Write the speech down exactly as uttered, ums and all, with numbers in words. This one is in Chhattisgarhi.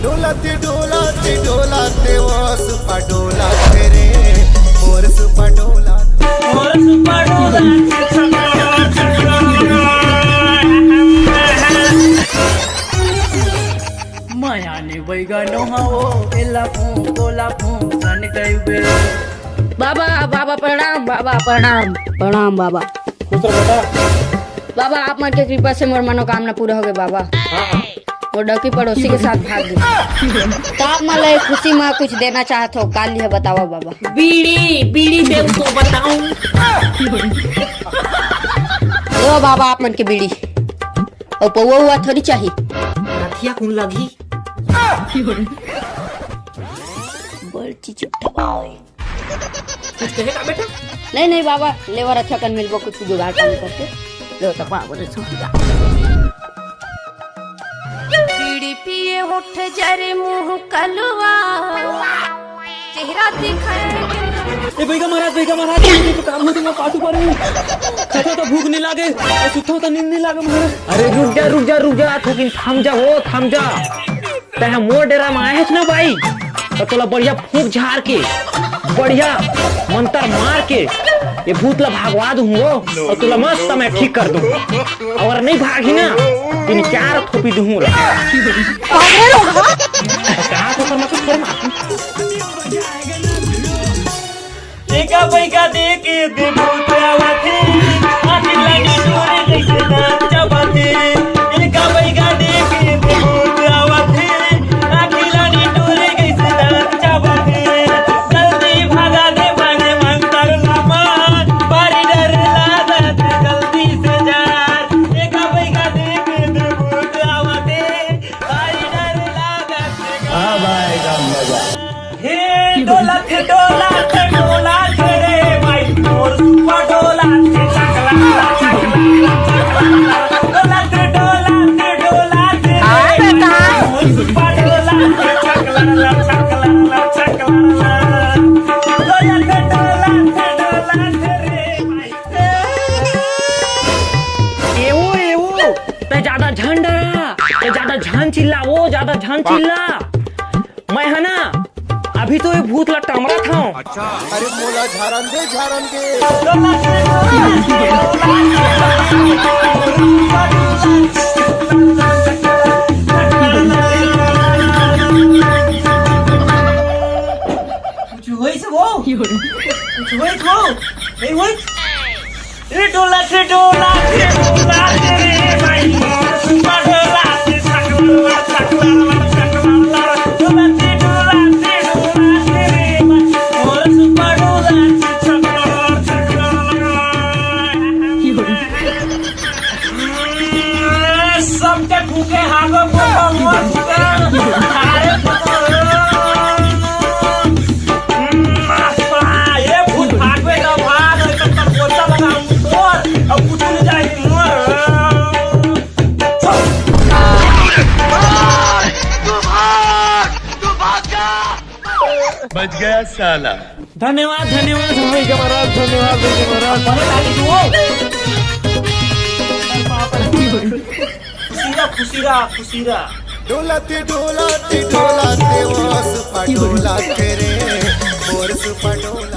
डोलत डोलत डोलत वो सुपा डोलत रे, मोर सुपा डोलत। मोर सुपा डोलत। माया ने बैगा नोहाओ, एला फूंक, ओला फूंक, सन कइबे। बाबा, बाबा प्रणाम, बाबा प्रणाम, प्रणाम बाबा। खुश रह बेटा। बाबा, आप मन के कृपा से मोर मनोकामना पूरा हो गए बाबा। हाँ, हाँ। वो डौकी पड़ोसी के साथ भाग गई। तो आप मन ला खुशी में कुछ देना चाहत हो, का लिहे बतावा बाबा। बीड़ी, बीड़ी दे उसको बताऊं। लो बाबा, आप मन के बीड़ी। और पौवा हुआ थोड़ी चाहिए। नथिया कुन लगी? बड़ चीज उठा। कुछ कहे का बेटा? नहीं, नहीं बाबा, लेवर अच्छा कन मिलबो, कुछ जुगाड़ काम करके। लो तो बाबा ने सुन लिया। बीड़ी पिए होठ जरे मुंह कलुआ, चेहरा दिखाए। ए बैगा महाराज, बैगा महाराज, ये तो काम होते मैं पाटू पर हूँ। खाता तो भूख नहीं लागे, और सुता तो नींद नहीं लागे महाराज। अरे रुक जा, रुक जा, रुक जा, थोकिन थम जा, हो थम जा। तैं मोर डेरा में आए हस ना भाई, तो तोला बढ़िया फूंक झार के, बढ़िया मंतर मार के ये भूत ला भागवा दूंगो और तोला मस्त मैं ठीक कर दूंगो। और नहीं भागी ना, तीन चार थोपी दूंगो ला। कहाँ तो करना कुछ करना। एका बैगा देखे दे भूत आवत हे, आँखी लागे डोरे जैसे दाँत चबाथे। एका बैगा देखे दे भूत आवत हे, आँखी लागे डोरे जैसे दाँत चबाथे। जल्दी भागा दे बने मंतर लामा, बारी डर लागत जल्दी से जा। एका बैगा देखे दे भूत आवत हे, बारी डर लागत। अब आएगा मजा। हे डोलत डोलत डोलत रे भाई, मोर सुपा डोलत, चकला चकला चकला, डोलत डोलत डोलत रे हाँ, बेटा। भाई, मोर सुपा डोलत, चकला चकला चकला, डोलत डोलत डोलत रे भाई। एवो, एवो, तैं ज्यादा झन डरा, तैं ज्यादा झन चिल्ला, वो ज्यादा झन चिल्ला। मैं है ना, अभी तो ये भूत ला टमरत हूँ। अच्छा। अरे मोला झारन दे, झारन दे। कुछ होइस वो? कुछ होइस वो? नहीं होइस? ए डोला से डोला से डोला से रे भाई, मोर सुपा डोला से सकला सकला सकला, डोला से डोला से डोला से रे भाई, मोर सुपा डोला से सकला सकला। सबके फूके हागो पोको मोर फूके। अरे पोको। ये भूत भागवे तो भाग, तब तक पोछा लगा मोर, अब कुछ नहीं जाएगी मोर। बच गया साला। धन्यवाद, धन्यवाद, भाई के महाराज, धन्यवाद, भाई के महाराज। खुशी रहा, खुशी रहा, खुशी रहा। डोलत डोलत डोलत वो सुपा डोलत रे, मोर सुपा डोलत।